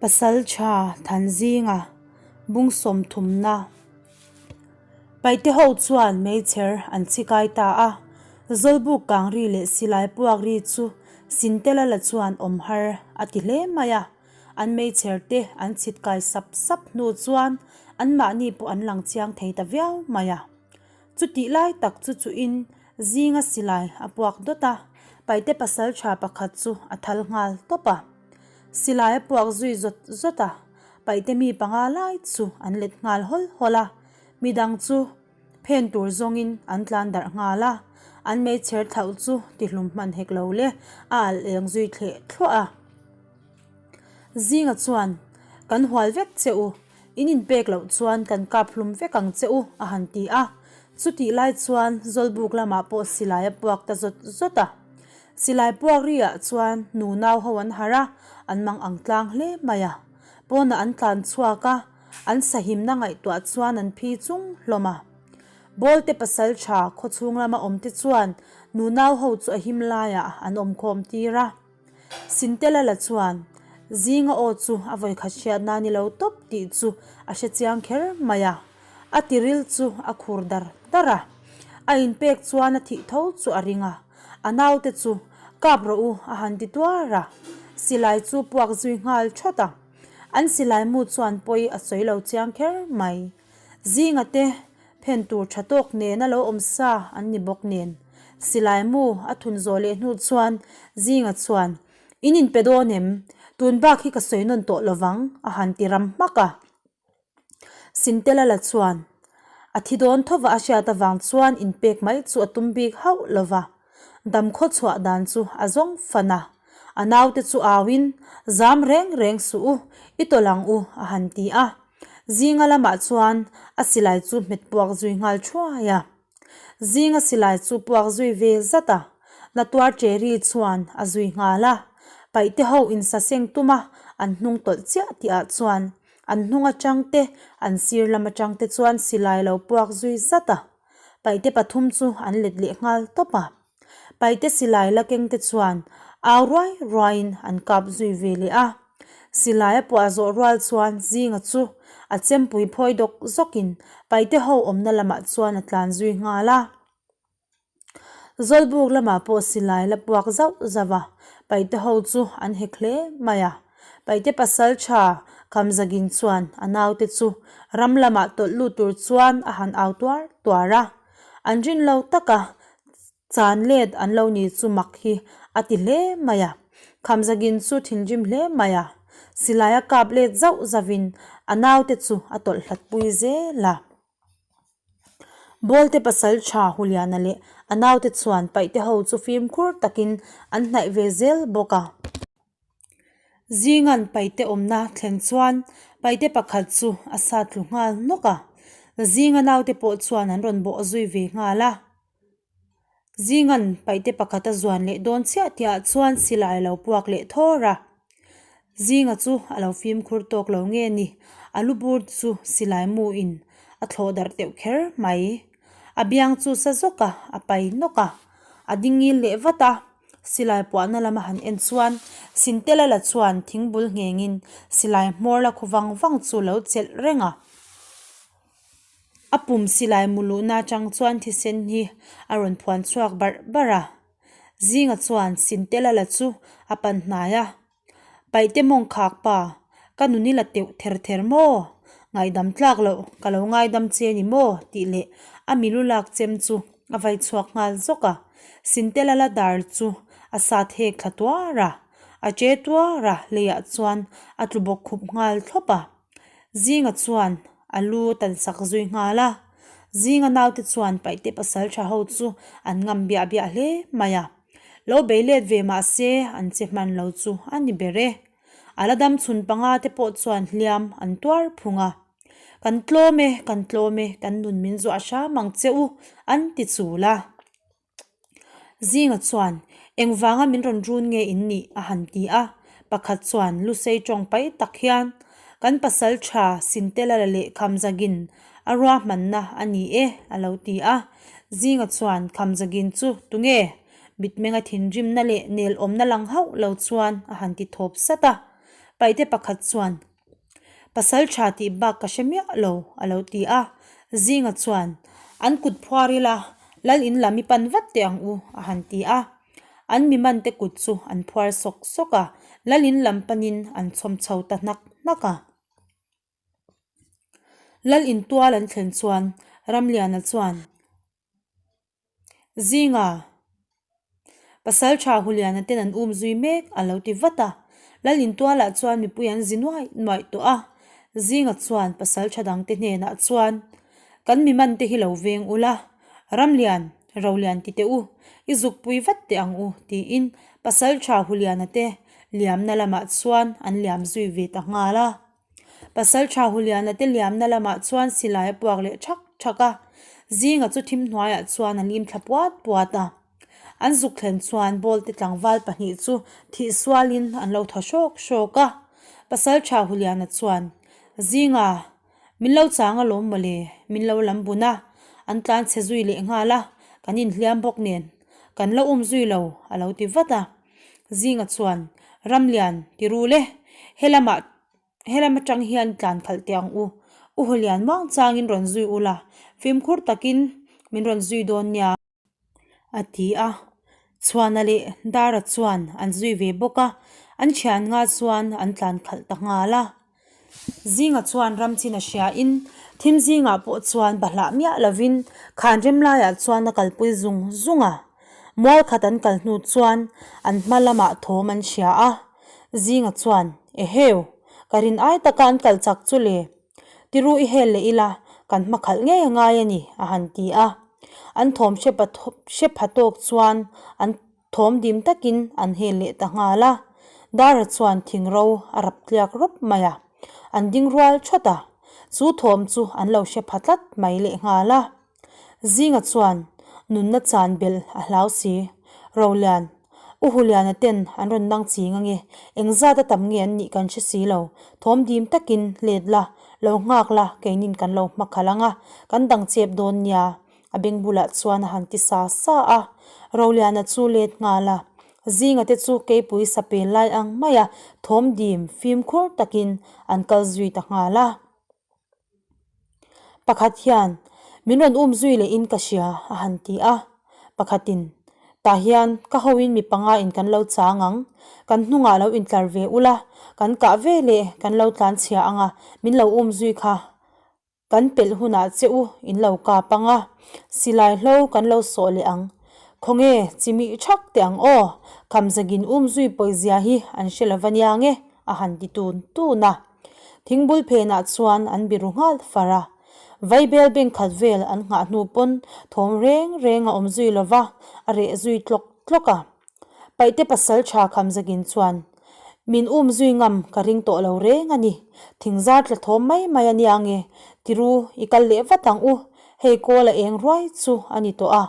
Pasaltha Thanzinga bung sawmthumna Paite ho chuan meichher an chhikai ta a, Zawlbuk kang ri leh silai puak ri chu Sintela la chuan awm har a ti hle mai a. An meichher te an chhit kai sap sap hnu chuan anmahni pawh an lang chiang thei ta viau mai a. Chutih lai tak chu chuhin zinga silai a puak dawt a, Paite pasaltha pakhat chu a thal nghal tawp a. Silai a puak zui zawt zawt a, Paite mi panga lai chu an let nghal hawl hawl a, midang chu phen tur zawngin an tlan darh nghal a, an meichher thlauh chu tihlum hman hek lo le a alh eng zui thleh thluah a. Zinga chuan, Kan hual vek che u, in inpek loh chuan kan kap hlum vek ang che u, a han ti a. Chutih lai chuan Zawlbuk lamah pawh silai a puak ta zawt zawt a. Silai puak riah chuan nu nau ho an harh a, an mang ang tlang hle mai a. Pawnah an tlan chhuak a, an sahimna ngaihtuah chuan an phi chung hlawm a. Bawlte pasal tha khawchhung lama awmte chuan nu nau ho chu a him laiah an awmkhawm tir a. Sintela la chuan, Zinga aw chu a vawikhat hriatna ni lo tawp tih chu a hre chiang kher mai a. A tiril chu a khur dar dar a. A inpek chuan a thih tho chu a ring a. A naute chu, Kap rawh u, a han ti tuar a. Silai chu puak zui nghal thawt a. An silai mu chuan pawi a sawi lo chiang kher mai. Zinga te phen tur tha tawk nena lo awm sa an ni bawk nen. Silai mu a thun zawh leh hnu chuan Zinga chuan, In inpe dawn em? Tun bak hi ka sawi nawn tawh lovang, a han ti ram hmak a. Sintela la chuan, A thi dawn thova a hriat avang chuan inpek mai chu a tum bik hauh lova. Dam khaw chhuah dan chu a zawng fan a. A naute chu auin, Zam reng reng suh u, i tawlh ang u, a han ti a. Zinga lamah chuan a silai chu hmet puak zui nghal thuai a. Zinga silai chu puak zui ve zat a, Natuar Cherry chuan a zui nghal a. Paihte ho insaseng tum a, an hnung tawlh chiah tihah chuan an hnung atang te, an sir lam atang te chuan silai lo puak zui zat a. Paihte pathum chu an let leh nghal tawp a. Paite silai la keng te chuan au ruai ruaiin an kap zui ve leh a. Silai a puah zawh rual chuan Zinga chu a chempui phawi dawk zawkin Paite ho awmna lamah chuan a tlan zui nghal a. Zawlbuk lamah pawh silai la puak zauh zauh a, Paite ho chu an hek hle mai a. Paite pasal tha Khamzagin chuan a naute chu ram lamah tawlh lut tur chuan a han au tuar tuar a. An rin lo taka Chan let an lo ni chu mak hi a ti hle mai a. Khamzagin chu thinrim hle mai a. Silai a kap let zauh zauhin a naute chu a tawlh hlat pui zel a. Bawlte pasal tha Huliana leh a naute chuan paihte ho chu fimkhur takin an hnaih ve zel bawk a. Zingan paite awmna thlen chuan paite pakhat chu a sa tlu nghal nawk a. Zinga naute pawh chuan an rawn bawh zui ve nghal a. Zingan paite pakhat a zuan leh dawn chiah tihah chuan silai a lo puak leh thawr a. Zinga chu a lo fimkhur tawk lo nge ni, a lu bur chu silai mu in a thlawh darh teuh kher mai. A biang chu sa zawk a, a pai nawk a, a ding ngil leh vat a. Silai puahna lama han en chuan Sintela la chuan thingbul nghengin silai hmawr la khu vang vang chu lo chelh reng a. A pum silai mu luhna atang chuan thisen hi a rawn phuan chhuak barh barh a. Zinga chuan Sintela la chu a pan hnai a. Paihte mawng khak pa, ka nun i la teuh ther ther maw? Ngaihdam tlak loh, ka lo ngaidam che ni maw? tih leh a milu lak chem chu a vai chhuak nghal zawk a. Sintela la dar chu a sat hek thla tuar a, a che tuar a, leiah chuan a tlu bawk khup nghal thlawp a. Zinga chuan a lu tan sak zui nghal a. Zinga naute chuan paihte pasal tha ho chu an ngam biah biah hle mai a. Lo bei let ve mah se an che hman lo chu a ni ber e. A la dam chhun panga te pawh chuan hliam an tuar phung a. Kan tlawm e, kan tlawm e, kan nun min zuah hram ang che u, an ti chul a. Zinga chuan, Engvanga min rawn run nge in nih? a han ti a. Pakhat chuan Lusei tawng pai tak hian, Kan pasal tha Sintela la leh Khamzagin a ruahmanna a ni e, a lo ti a. Zinga chuan Khamzagin chu tunge? Mitmenga thinrimna leh nelawmna lang hauh lo chuan a han ti thawp sat a. Paihte pakhat chuan, Pasal tha tih bak ka hre miah lo, a lo ti a. Zinga chuan, An kut phuar ila, lal in lam i pan vat teh ang u, a han ti a. An mi man te kut chu an phuar sawk sawk a, lal in lam panin an chhawm chho ta hnak hnak a. Lal in tual an thlen chuan Ramliana chuan, Zinga, Pasal tha Huliana ten an um zui mek a lo ti vat a. Lal in tualah chuan mipui an zi nuaih nuaih tawh a. Zinga chuan pasal tha dangte hnenah chuan, Kan mi man te hi lo veng ula, Ramlian, Rolian ti teh u, i zukpui vat teh ang u tiin pasal tha Huliana te liamna lamah chuan an liam zui ve ta nghal a. Pasal tha Huliana te liamna lamah chuan silai a puak leh thak thak a, Zinga chu thim hnuaiah chuan a lim thla puat puat a. An zuk thlen chuan Bawlte tlangval pahnih chu thih sualin an lo thaw hrawk hrawk a. Pasal tha Huliana chuan, Zinga, min lo chang alawm mawle, min lo lam bun a, an tlan chhe zui leh nghal a, kan inhliam bawk nen, kan la um zui lo, a lo ti vat a. Zinga chuan, Ramlian, ti ru le, helamah helam atang hian tlan khalh teh ang u. U Hulian muang changin rawn zui ula, fimkhur takin min rawn zui dawn nia, a ti a. Chhuana leh Dara chuan an zui ve bawk a, an thian nga chuan an tlan khalh ta nghal a. Zinga chuan ram chin a hria in thim zingah pawh chuan bahlah miah lovin khan rem laiah chuan a kalpui zung zung a. Mual khat an kal hnu chuan an hma lamah thawm an hria a. Zinga chuan, Eheu! Ka rin ai taka an kal chak chu le. Tiru i hel leh ila, kan hma khalh ngei a ngai a ni, a han ti a. An thawm hre pha tawk chuan an. Thawm dim takin an hel leh ta nghal a, Dara chuan thing ro a rap tliak rawp mai a, an ding rual thawt a, chu thawm chu an lo hre pha tlat mai leh nghal a. Zinga chuan nunna chan belh a hlau si, Rolian, U Huliana ten an rawn nang ching ange, engzat a tam nge an nih kan hre si lo, thawm dim takin let la, lo nghak la keinin kan lo hma khalh ang a, kan dang chep dawn nia, A beng bulah chuan a han ti sa sa a, Roliana chu let nghal a, Zinga te chu keipui sa pel lai ang maia thawm dim fimkhur takin an kal zui ta nghal a. Pakhat hian, Min rawn um zui leh in ka hria, a han ti a. Pakhatin, Tah hian ka hoin mi panga in kan lo chang ang, kan hnungah lo intlar ve ula, kan kah ve leh kan lo tlanchhia anga min lo um zui kha Kan pelh hunah che u in lo kap ang a, silai hlo kan lo sawh leh ang. Khawnge chimih thak teh ang aw, khamzagin um zui pawizia hi an hre lo va nia nge, a han ti tun tun a. Thingbul phenah chuan an biru nghal far a. Vaibel beng khat vel an nghah hnu pawn thawm reng reng a awm zui lo va, a reh zui tlawk tlawk a. Paihte pasal tha khamzagin chuan, Min um zui ngam ka ring tawh lo reng a ni. Thingzar tla thawm mai mai a nia nge, tiru i kal leh vat ang u, hei kawl a eng ruai chu a ni tawh a,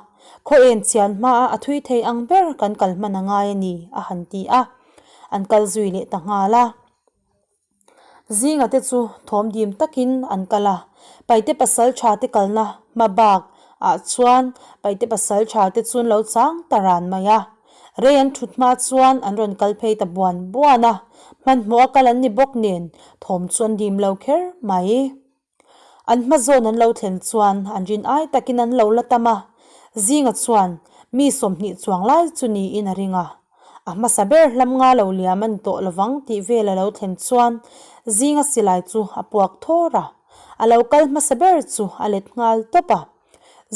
khaw en chian hmaa a thui thei ang ber kan kal hman a ngai a ni, a han ti a, an kal zui leh ta nghal a. Zinga te chu thawm dim takin an kal a, Paite pasal tha te kalna hma bak ah chuan Paite pasal tha te chu an lo chang ta ran mai a. Rei an thut hma chuan an rawn kal phei ta buan buan a, hmanhmawh a kal an ni bawk nen thawm chu an dim lo kher mai. An hma zawn an lo thlen chuan an rin ai takin an lo la tam a, Zinga chuan mi 20 chuang lai chu niin a ring a. A hmasa ber hlam nga lo liam a ni tawh lovang tih vel a lo thlen chuan Zinga silai chu a puak thawr a, a lo kal hmasa ber chu a let nghal tawp a.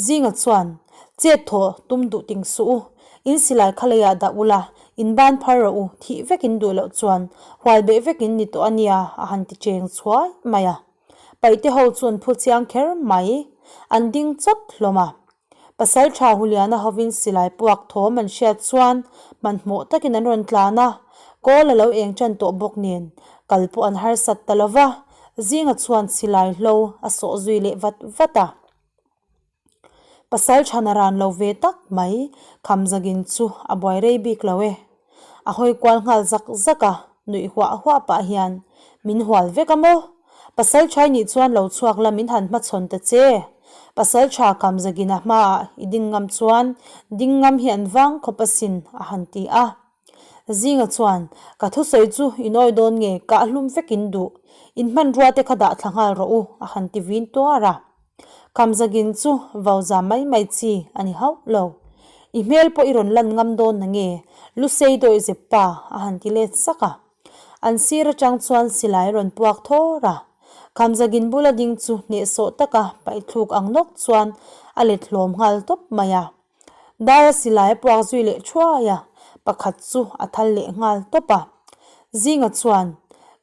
Zinga chuan, Chet thaw tum duh ting suh u, in silai kha leiah dah ula, in ban phar rawh u, thih vek in duh loh chuan hual beh vek in ni tawh a nia a han ti cheng chhuai mai a. Paihte ho chu an phu chiang kher mai, an ding chawt hlawm a. Pasal tha Huliana hovin silai puak thawm an hriat chuan hmanhmawh takin an rawn tlan a, kawl a lo eng tan tawh bawk nen kal pawh an harsat ta lo va, Zinga chuan silai hlo a sawh zui leh vat vat a. Pasal chhan a ran lo ve tak mai, Khamzagin chu a buai rei bik lo e. A hawi kual nghal zak zak a, nuih huah huah pah hian, Min hual vek a maw? Pasal tha i nih chuan lo chhuak la min han hmachhawn ta che. Pasal tha Khamzagin a hmaah i ding ngam chuan ding ngam hi an vang khawp asin, a han ti a. Zinga chuan, Ka thusawi chu in awi dawn nge, kah hlum vek in duh. In hmanrua te kha dah thla nghal rawh u, a han ti vin tuar a. Khamzagin chu vau za mai mai chi a ni hauh lo. I hmel pawh i rawn lan ngam dawn na nge, Lusei dawih zep pa, a han ti let sak a. An sir atang chuan silai rawn puak thawr a. Khamzagin bula ding chu hnehsawh taka paihthluk ang nawk chuan a let hlawm nghal tawp mai a. Dara silai a puak zui leh thuai a, pakhat chu a thal leh nghal tawp a. Zinga chuan,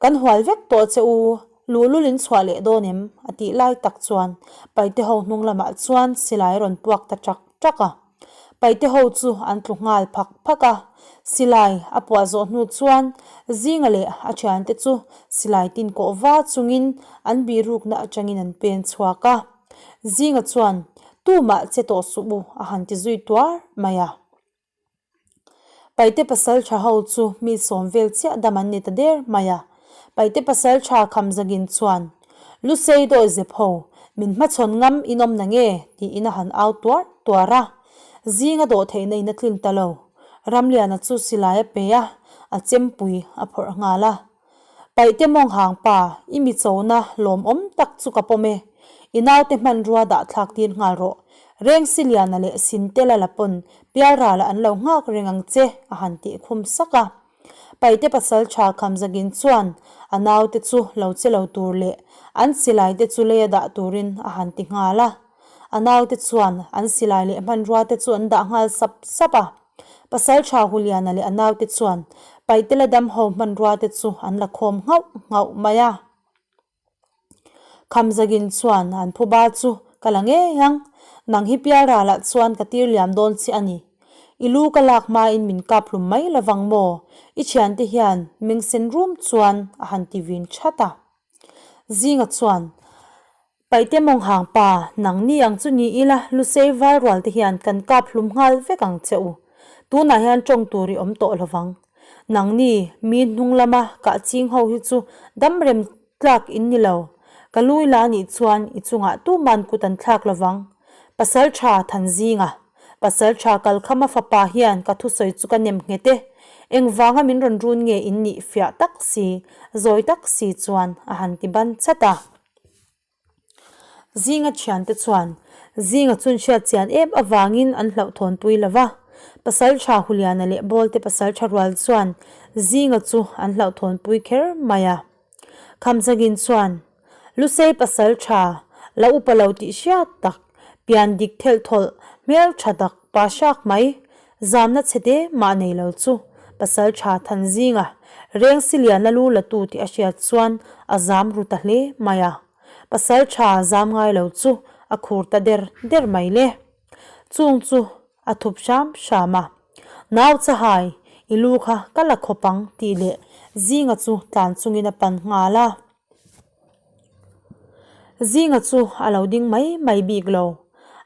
Kan hual vek tawh che u, luhlul in chhuah leh dawn em? a tih lai tak chuan Paite ho hnung lamah chuan silai a rawn puak ta ṭak ṭak a. Paite ho chu an tlu nghal phak phak a, silai a puah zawh hnu chuan Zinga leh a thiante chu silai tin kawh va chungin an bihrukna atangin an pen chhuak a. Zinga chuan, Tumah che tawh suh u, a han ti zui tuar mai a. Paite pasaltha ho chu mi sawm vel chiah dam an ni ta der mai a. Paite pasaltha Khamzagin chuan, Lusei dawi zep ho, min hmachhawn ngam in awm na nge? tiin a han au tuar tuar a. Zinga dawh theihna in a tlin ta lo. Ramliana chu silai a pe a, a chempui a phawrh nghal a. Paihte mawng hang pa, i mi chona lawmawm tak chu ka pawm e. I naute hmanrua dah thlak tir nghal rawh. Rengsiliana leh Sintela la pawn Pialrala an lo nghak reng ang che, a han tih khum sak a. Paihte pasal tha Khamzagin chuan a naute chu lo che lo tur leh an silai te chu leia dah turin a han ti nghal a. A naute chuan an silai leh hmanrua te chu an dah nghal sap sap a. Pasalṭha Huliana leh a naute chuan Paitela dam ho hmanrua te chu an la khawm nghauh nghauh mai a. Khamzagin chuan an phuba chu ka la ngei ang, nang hi Pialralah chuan ka tir liam dawn che a ni. I lu ka lak hmain min kap hlum mai lovang maw? I thiante hian meng sen rum chuan a han ti vin that a. Zinga chuan Paihte mawng hang pa, nang ni ang chu ni ila, Lusei val rual te hian kan kap hlum nghal vek ang che u. Tunah hian tawng tur i awm tawh lovang. Nang ni, mi hnung lama kah ching ho hi chu dam rem tlak in ni lo. Ka lui la nih chuan i chungah tuman kut an thlak lovang. Pasal tha Thanzinga, Pasal tha Kalkhama fapa hian ka thusawi chu ka nem nghet e. Engvanga min rawn run nge in nih fiah tak si, zawi tak si chuan a han ti ban chat a. Zinga thiante chuan Zinga chun hriat chian em avangin an hlauhthawnpui lo va. Pasaltha Huliana leh Bawlte pasaltha rual chuan Zinga chu an hlauhthawnpui kher mai a. Khamchagin chuan Lusei pasaltha la upa lo tih hriat tak, pian dik thelh thawlh, hmel tha tak pa hrak mai, Zamna chhe te mah nei lo chu pasal tha than zinga reng si lian a lu la tu tih a hriat chuan a zam ru ta hle mai a. Pasal tha zam ngai lo chu a khur ta der der mai le. Chung chu a thup hram hram a. Nau chahai, i lu kha ka la khawp ang tih leh zinga chu tlan chungin a pan nghal a. Zinga chu a lo ding mai mai bik lo.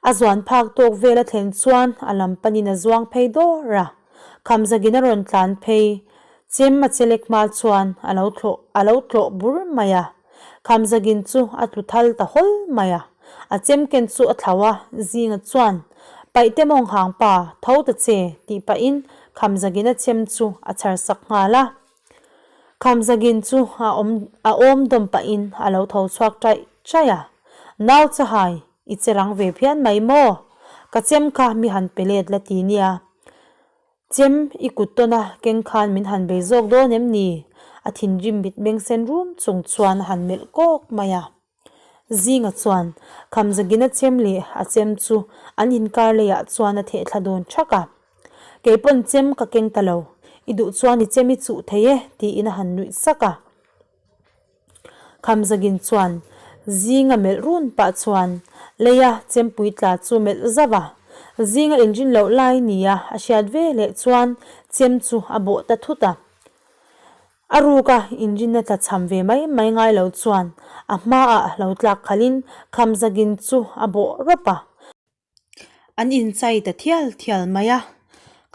A zuan phak tawk vel a thlen chuan a lam panin a zuang phei dawr a. Khamzagin a rawn tlan phei. Chem a chelek hma chuan a lo thlawh a lo tlawh bur mai a. Khamzagin chu a tlu thal ta hawl mai a. A chem ken chu a thlauh a, Zinga chuan, Paihte mawng hang pa, tho ta che, tih pahin Khamzagin a chem chu a chhar sak nghal a. Khamzagin chu a awm a awm dawm pahin a lo tho chhuak ṭaih ṭaih a, Nau chahai, i che rang ve phian mai maw? Ka chem kha mi han pe let la ti nia. Chem, i kut tawn a keng khan min han bei zawk dawn em ni? A thinrim mit meng sen rum chung chuan a han melh kawk mai a. Zinga chuan Khamzagina chem leh a chem chu an inkar leiah chuan a theh thla dawn thak a. Kei pawn chem ka keng ta lo, i duh chuan i chem i chuh thei e, tiin a han nuih sak a. Khamzagin chuan Zinga melh run pah chuan leia chempui tla chu melh zauh a. Zinga inrin loh lai nia a hriat ve leh chuan chem chu a bawh ta thut a. A ruka inrinna tla cham ve mai mai ngai lo chuan a hmaah lo tlak khalhin Khamzagin chu a bawh rawp a. An inchai ta thial thial mai a,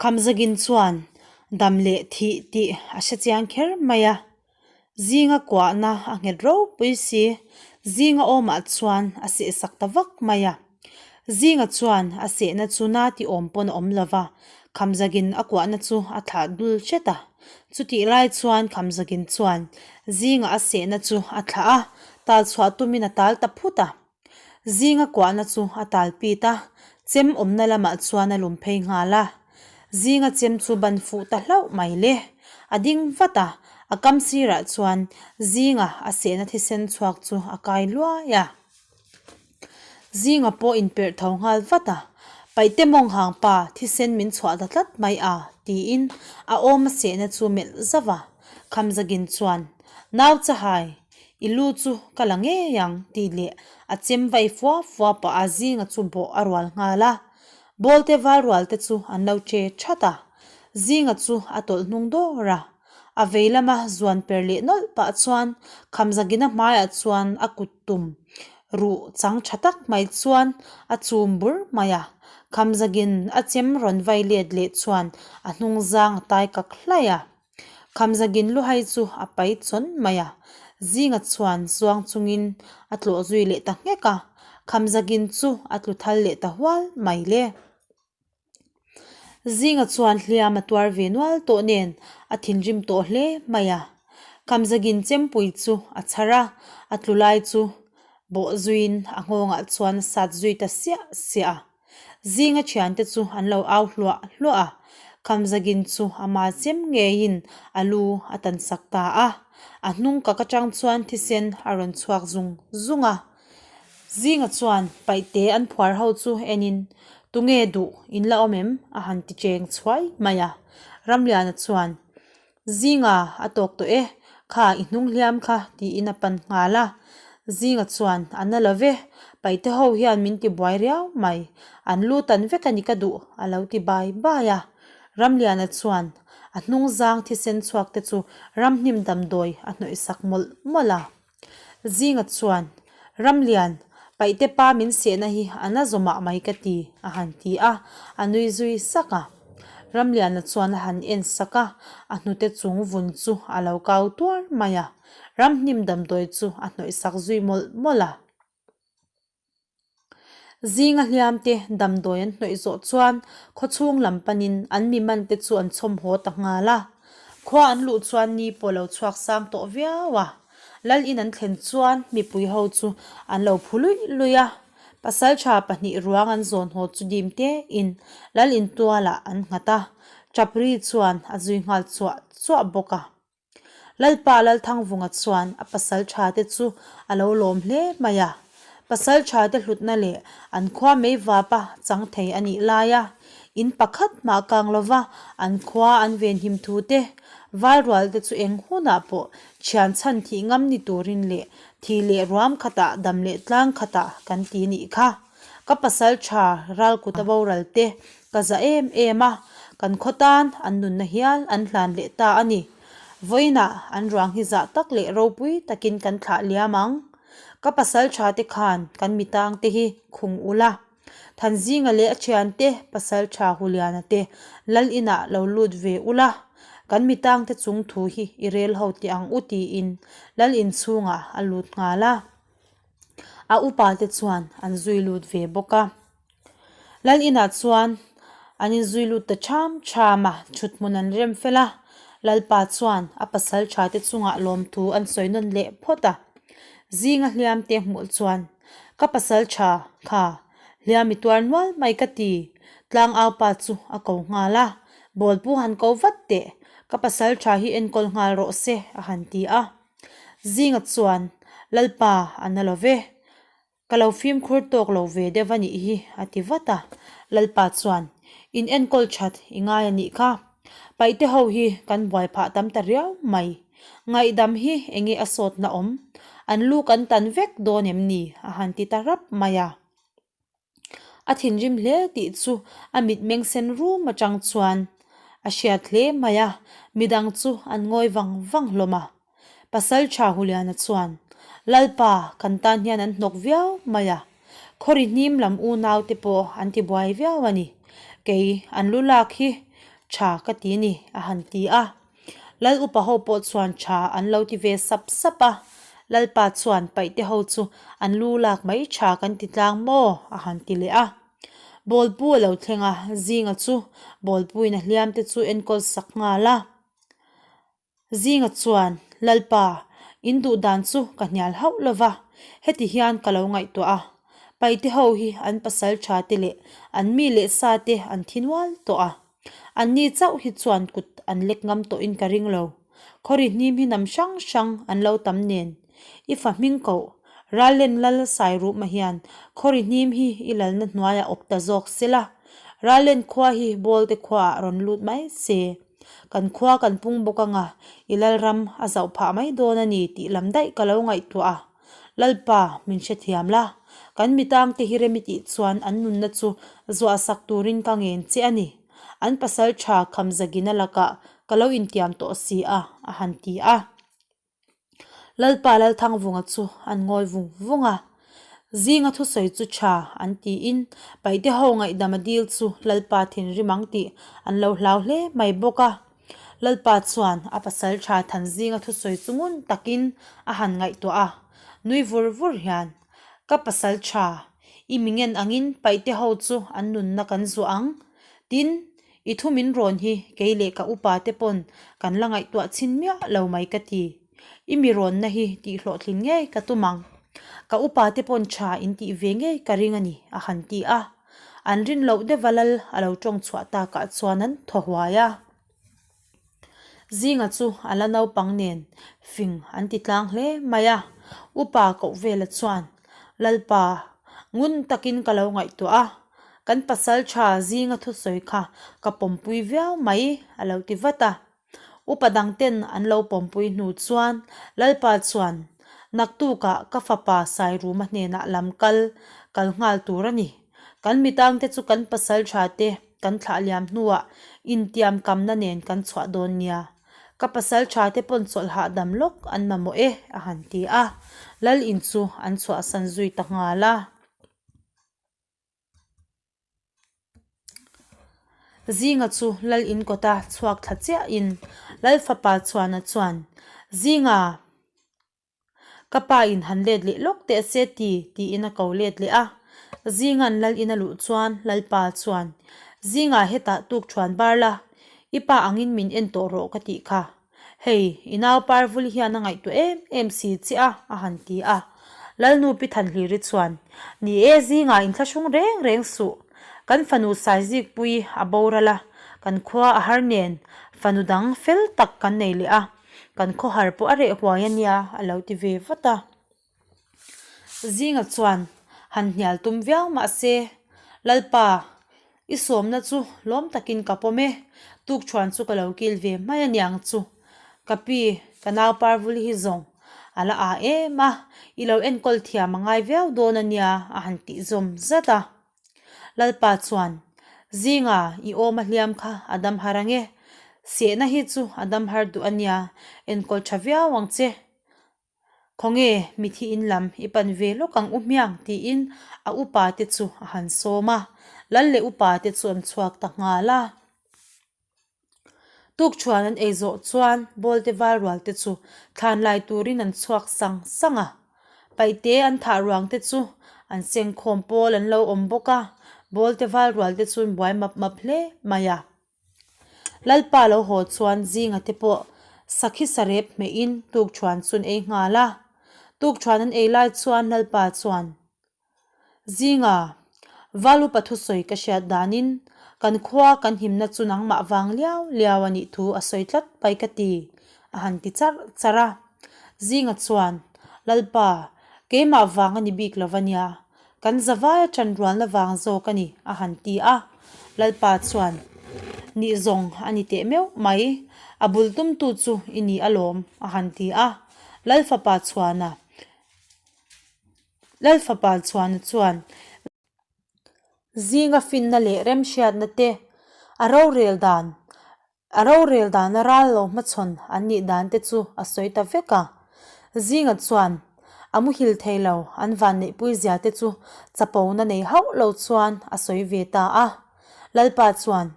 Khamzagin chuan dam leh thih tih a hre chiang kher mai a. Zinga kuahna a nghet ropui si, zinga awmah chuan a sehsak ta vak mai a. Zinga chuan a sehna chu na ti awm pawn a awm lo va. Khamzagin a kuahna chu a thlah dul hret a. Chutih lai chuan Khamzagin chuan zinga a sehna chu a thlah a, tal chhuah tumin a tal ta phut a. Zinga kuahna chu a tal pit a, chem awmna lamah chuan a lum phei nghal a. Zinga chem chu ban fuh ta hlauh mai le. A ding vat a, a kam sirah chuan zinga a sehna thisen chhuak chu a kai luai a. Zinga pawh inperh tho nghal vat a, Paihte mawng hang pa, thisen min chhuah ta tlat mai a, tiin a awm a sehna chu melh zauh a. Khamzagin chuan, Nau chahai, i lu chu ka la ngei ang, tih leh a chem vai fua fua pah a Zinga chu bawh a rual nghal a. Bawlte val rual te chu an lo che that a. Zinga chu a tawlh hnung dawr a. A vei lama zuan per leh nawlh pah chuan Khamzagina hmaiah chuan a kut tum ruh chang tha tak mai chuan a chum bur mai a. Khamzagin a chem rawn vai let leh chuan a hnung zang a tai kak hlaih a. Khamzagin luhai chu a pai chawn mai a. Zinga chuan zuang chungin a tlawh zui leh ta nghek a. Khamzagin chu a tlu thal leh ta hual mai le. Zinga chuan hliam a tuar ve nual tawh nen a thinrim tawh hle mai a. Khamzagin chempui chu a chhar a, a tlu lai chu bawh zuiin a nghawngah chuan a sat zui ta siah siah a. Zinga thiante chu an lo au hluah hluah a, Khamzagin chu ama chem ngeiin a lu a tansak ta a. A hnung kak atang chuan thisen a rawn chhuak zung zung a. Zinga chuan paihte an phuar ho chu enin, Tunge duh, in la awm em? a han ti cheng chhuai mai a. Ramliana chuan, Zinga, a tawk tawh e, kha i hnung hliam kha, tiin a pan nghal a. Zinga chuan, A na lo ve, paihte ho hian min ti buai riau mai, an lu tan vek a ni ka duh, a lo ti bai bai a. Ramliana chuan, a hnung zang thisen chhuak te chu ramhnim damdawi a hnawih sak mawlh mawlh a. Zinga chuan, Ramlian, Paihte pa min sehna hi a na zawmah mai ka ti, a han ti a, a nui zui sak a. Ramliana chuan a han en sak a, a hnute chung vun chu a lo kau tuar mai a. Ramhnim damdawi chu a hnawih sak zui mawlh mawlh a. Zinga hliamte damdawi an hnawih zawh chuan khawchhung lam panin an mi mante chu an chhawm haw ta nghal a. Khua an luh chuan ni pawh lo chhuak sang tawh viau a. Lal in an thlen chuan mipui ho chu an lo phu luih luih a. Pasaltha pahnih ruang an zawn haw chu dim tein lal in tualah an nghat a. Chapri chuan a zui nghal chuah chuah bawk a. Lalpa Lalthangvunga chuan a pasal tha te chu a lo lawm hle mai a. Pasal tha te hlutna leh an khua mei vapa chang thei a nih lai a, in pakhat mah kang lova an khua an venhim thu te, valrual te chu eng hunah pawh thian chhan thih ngam ni turin leh thi leh ruam khatah dam leh tlang khatah kan ti nih kha. Ka pasal tha ralkut a boral te ka za em em a, kan khaw tan an nunna hial an hlan leh ta a ni. Vawiinah an ruang hi zah tak leh ropui takin kan thlah liam ang. Ka pasal tha te khan kan mitang te hi khung ula. Thanzinga leh a thiante pasal tha Huliana te lal inah lo lut ve ula, kan mitang te chung thu hi i rel ho teh ang u tiin lal inchhungah a lut nghal a. A upa te chuan an zui lut ve bawk a. Lal inah chuan an inzui lut ta ṭham ṭham a, ṭhut hmun an rem fel a. Lalpa chuan a pasal ṭha te chungah lawmthu an sawi nawn leh phawt a. Zinga hliam te hmuh chuan, Ka pasal ṭha kha, hliam i tuar nual mai ka ti. Tlangau pa chu a ko nghal a, Bawlpu han ko vat teh, ka pasal ṭha hi enkawl nghal rawh se, a han ti a. Zinga chuan, Lalpa, a na lo ve. Ka lo fimkhur tawk lo ve deuh a nih hi, a ti vat a. Lalpa chuan, In enkawl that i ngai a nih kha. Paihte ho hi kan buai phah tam ta riau mai. Ngaihdam hi enge a sawtna awm? An lu kan tan vek dawn em ni? a han ti ta rap mai a. A thinrim hle tih chu a mitmeng sen rum atang chuan a hriat hle mai a, midang chu an ngawi vang vang hlawm a. Pasal tha Huliana chuan, Lalpa, kan tan hian an hnawk viau mai a, khawri hnim lam unau te pawh an ti buai viau a ni, kei an lu lak hi tha ka ti ni, a han ti a. Lal upa ho pawh chuan tha an lo ti ve sap sap a, Lalpa chuan paihte ho chu an lu lak mai tha kan ti tlang maw? a han ti leh a. Bawlpu a lo thleng a, Zinga chu Bawlpuin a hliam te chu enkawl sak nghal a. Zinga chuan, Lalpa, in duh dan chu ka hnial hauh lo va, heti hian ka lo ngaihtuah a. Paite ho hi an pasal tha te leh an mi leh sa te an thi nual tawh a. Anni chauh hi chuan kut an lek ngam tawhin ka ring lo. Khawri hnim hi nam hrang hrang an lo tam nen. I fa hming koh, Rallen lal Sairuhma hian khawri hnim hi i lalna hnuaiah awp ta zawk sela. Rallen khua hi Bawlte khuaah rawn lut mai se. Kan khua kan pung bawk anga i lalram a zauh phah mai dawn a ni tih lam daih ka lo ngaihtuah a. Lalpa, min hrethiam la. Kan mitangte hi rem i tih chuan an nunna chu zuahsak turin ka ngen che a ni. An pasal tha Khamzagina lakah ka lo intiam tawh si a, a han ti a. Lalpa Lalthangvunga chu an ngawi vung vung a. Zinga thusawi chu tha an tiin Paihte ho ngaihdam a dil chu Lalpa thinrim ang tih an lo hlau hle mai bawk a. Lalpa chuan a pasal tha Thanzinga thusawi chu ngun takin a han ngaihtuah a, nui vur vur hian, Ka pasal tha, i mi ngen angin Paihte ho chu an nunna kan zuah ang. Tin, i thu min rawn hi kei leh ka upa te pawn kan la ngaihtuah chhin miah lo mai ka ti. I mi rawnna hi tihhlawhtlin ngei ka tum ang. Ka upa te pawn tha in tih ve ngei ka ring a ni, a han ti a. An rin loh deuh a lal a lo tawng chhuah takah chuan an thaw huai a. Zinga chu a la naupang nen fing an ti tlang hle mai a. Upa koh vela chuan, Lalpa, ngun takin ka lo ngaihtuah a, kan pasal tha Zinga thusawi kha ka pawmpui viau mai a lo ti vat a. Upa dangten an lo pawmpui hnu chuan Lalpa chuan, Naktukah ka fapa Sairuma hnenah lam kal kal nghal tur a ni. Kan mitangte chu kan pasal tha te kan thlah liam hnuah intiam kamna nen kan chhuah dawn nia. Ka pasal tha te pawn chawlh hahdam lawk an mamawh e, a han ti a. Lal in chu an chhuahsan zui ta nghal a. Zinga chu Lal in kawta chhuak thla chiahin Lal fapa Chhuana chuan, Zinga! Ka pa in han let leh lawk teh se ti, tiin a ko let leh a. Zinga'n Lal in a luh chuan Lalpa chuan, Zinga hetah tuk thuan bar la, i pa angin min en tawh rawh ka tih kha. Hei, i nau Parvuli hian a ngaihtuah em em si che a, a han ti a. Lalnu Pi Thanhliri chuan, Ni e, zingah inthlahrung reng reng suh. Kan fanu Saizikpui a boral a, kan khua a har nen, fanu dang fel tak kan nei leh a, kan khawhar pawh a reh huai a nia, a lo ti ve vat a. Zinga chuan han hnial tum viau mah se, Lalpa, i sawmna chu lawm takin ka pawm e, tukṭhuan chu ka lo kil ve mai a niang chu. Ka pi, ka nau Parvuli hi zawng a la â em a, i lo enkawl thiam a ngai viau dawn a nia, a han tih zawm zat a. Lalpa chuan, Zinga, i awm a hliam kha a dam har ang e, sehna hi chu a dam har duh a nia, enkawl ṭha viau ang che. Khawnge mithi in lam i pan ve lawk ang u hmiang tiin a upa te chu a han sawm a, lal leh upa te chu an chhuak ta nghal a. Tukṭhuan an ei zawh chuan bawlte val rual te chu thlan lai turin an chhuak sang sang a, paihte an thah ruang te chu an sengkhawm pawl an lo awm bawk a, bawlte val rual te chu an buai map map hle mai a. Lalpa lo haw chuan zinga te pawh sakhi sarep hmehin tukṭhuan chu an ei nghal a. Tukṭhuan an ei lai chuan Lalpa chuan, Zinga, Valu pa thusawi ka hriat danin kan khua kan himna chu nangmah vang liau liau a nih thu a sawi tlat pai ka ti, a han ti charh charh a. Zinga chuan, Lalpa, keimah vang a ni bik lo va nia, Kan zavaia ṭanrualna vang zawk a ni, a han ti a. Lalpa chuan, Nih zawng a ni teh meuh mai, a bul tumtu chu i ni alawm, a han ti a. Lalfapa chhuana Lalfapa chhuana chuan, Zinga finna leh remhriatna te, a rorel dan A rorel dana ral lo hmachhawn an nih dan te chu a sawi ta vek a. Zinga chuan a muhil thei lo an vanneihpui zia te chu chapona nei hauh lo chuan a sawi ve ta a. Lalpa chuan,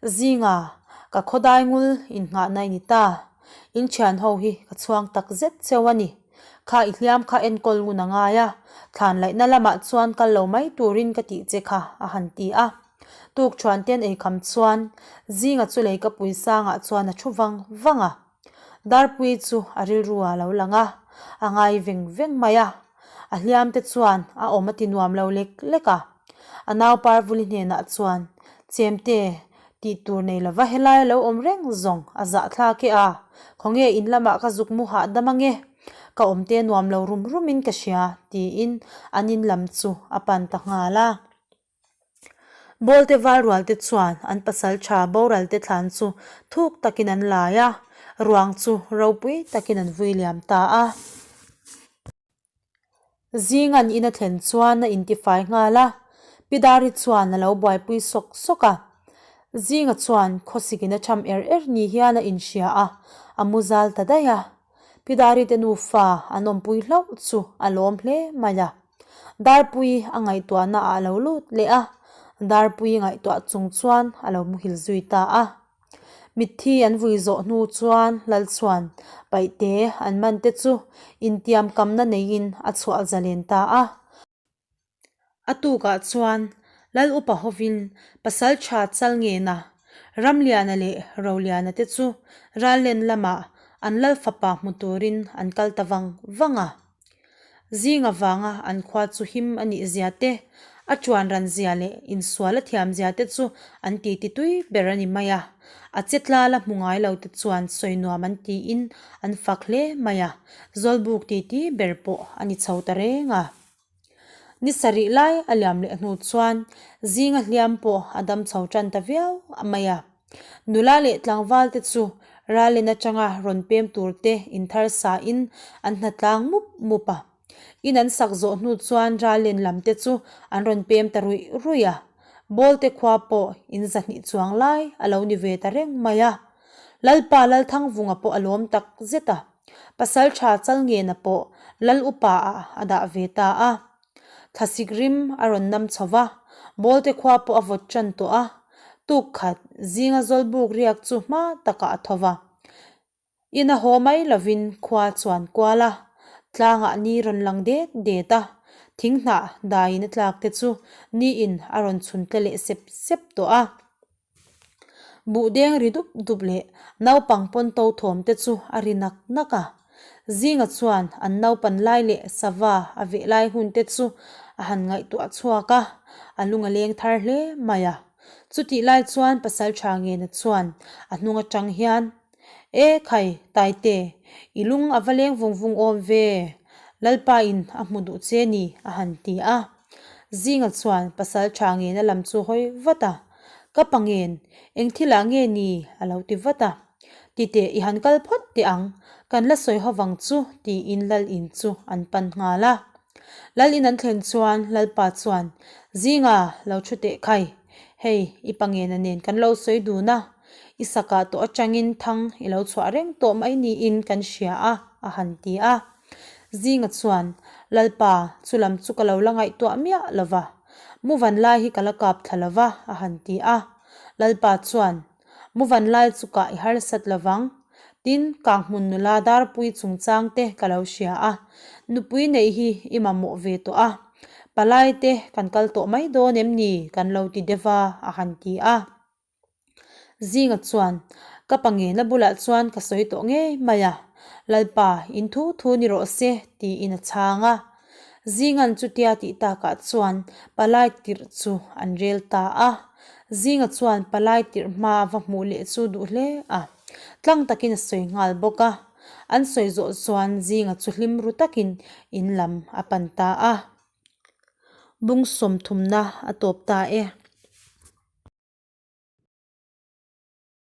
Zinga, ka khawdai ngul innghahna i ni ta. In thian ho hi ka chhuang tak zet cheu a ni. Kha i hliam kha enkawl ngun a ngai a, thlan laihna lamah chuan kal lo mai turin ka tih che kha, a han ti a. Tuk thuan ten eikham chuan Zinga chu leikapui sangah chuan a thu vang vang a. Darpui chu a rilru a lo lang a, a ngai veng veng mai a. A hliam te chuan a awm a ti nuam lo lek lek a. A nau Parvuli hnenah chuan, Chemte, tih tur nei lova helai a lo awm reng zawng a zahthlak e a, khawnge in lamah ka zuk mu hahdam ange, ka awm te nuam lo rum rumin ka hria, tiin an in lam chu a pan ta nghal a. Bawlte valrualte chuan an pasal tha boralte thlan chu thuk takin an lai a, ruang chu ropui takin an vui liam ta a. Zing an in a thlen chuan a intifai nghal a, Pidari chuan a lo buaipui sawk sawk a. Zinga chuan khawsikin a tham er er ni hian a inhria a, a mu zal ta daih a. Pidari te nufa an awmpui hlauh chu a lawm hle mai a. Darpui a ngaihtuahna ah a lo lut leh a, Darpui ngaihtuah chung chuan a lo muhil zui ta a. Mitthi an vui zawh hnu chuan Lal chuan paihte an man te chu intiam kamna neiin a chhuah zalen ta a. A tukah chuan Lal upa hovin pasal tha chal ngena Ramliana leh Roliana te chu Rallen lamah an Lal fapa hmu turin an kal ta vang vang a. Zing avanga an khua chu him a nih zia te, a ṭuan ran zia leh insual a thiam zia te chu an titi tui ber a ni mai a. A che tlala hmu ngai lo te chuan sawi nuam an tiin an fak hle mai a, Zawlbuk titi ber pawh a ni chho ta reng a. Ni sarih lai a liam leh hnu chuan zinga hliam pawh a dam chho tan ta viau mai a. Nula leh tlangval te chu ralin atanga rawn pem tur te inthar sain an hnatlang mup mup a. In an sak zawh hnu chuan ralin lam te chu an rawn pem ta ruih ruih a. Bawlte khua pawh in zahnih chuang lai a lo ni ve ta reng mai a. Lalpa Lalthangvunga pawh a lawm tak zet a. Pasal tha Chalngena pawh Lal upa ah a dah ve ta a. Thlasik rim a rawn nam chho va, Bawlte khua pawh a vawt tan tawh a. Tuk khat zinga Zawlbuk riak chu hma takah a tho va. In a haw mai lovin khua chuan kual a, tlangah ni rawn lang det det a, thing hnah daiin a tlak te chu niin a rawn chhun tle leh sep sep tawh a. Buh deng ri dup dup leh naupang pawn to thawm te chu a ri nak nak a. Zinga chuan an naupan lai leh sava a veh lai hun te chu a han ngaihtuah chhuak a, a lung a leng thar hle mai a. Chutih lai chuan pasal tha ngena chuan a hnung atang hian, E khai, Taite, i lung a va leng vung vung awm ve, Lalpa in a hmu duh che ni, a han ti a. Zinga chuan pasal tha ngena lam chu hawi vat a. Ka pa ngen, eng thilah nge ni? a lo ti vat a. Titeh i han kal phawt teh ang, kan la sawi ho vang chu tiin Lal in chu an pan nghal a. Lal in an thlen chuan Lalpa chuan, Zinga, lo thu teh khai, hei i pa ngena nen kan lo sawi dun a, i sakah tawh atangin thang i lo chhuah reng tawh mai niin kan hria a, a han ti a. Zinga chuan, Lalpa, chu lam chu ka lo la ngaihtuah miah lo va. Muvan lai hi ka la kap thla lo va, a han ti a. Lalpa chuan, Muvan lai chu kah i harsat lo vang. Tin, Kanghmun nula Darpui chungchang te ka lo hria a. Nupui neih hi i mamawh ve tawh a. Palai te kan kal tawh mai dawn em ni? kan lo ti deuh va, a han ti a. Zinga chuan, Ka pa ngena bulah chuan ka sawi tawh ngei mai a, Lalpa, in thu thu ni rawh se, tiin a chhang a. Zinga'n chutia tih takah chuan palai tirh chu an rel ta a. Zinga chuan palai tirh hma va hmuh leh chu duh hle a, tlang takin a sawi nghal bawk a. An sawi zawh chuan Zinga chu hlim ru takin in lam a pan ta a. Bung sawmthumna a tawp ta e.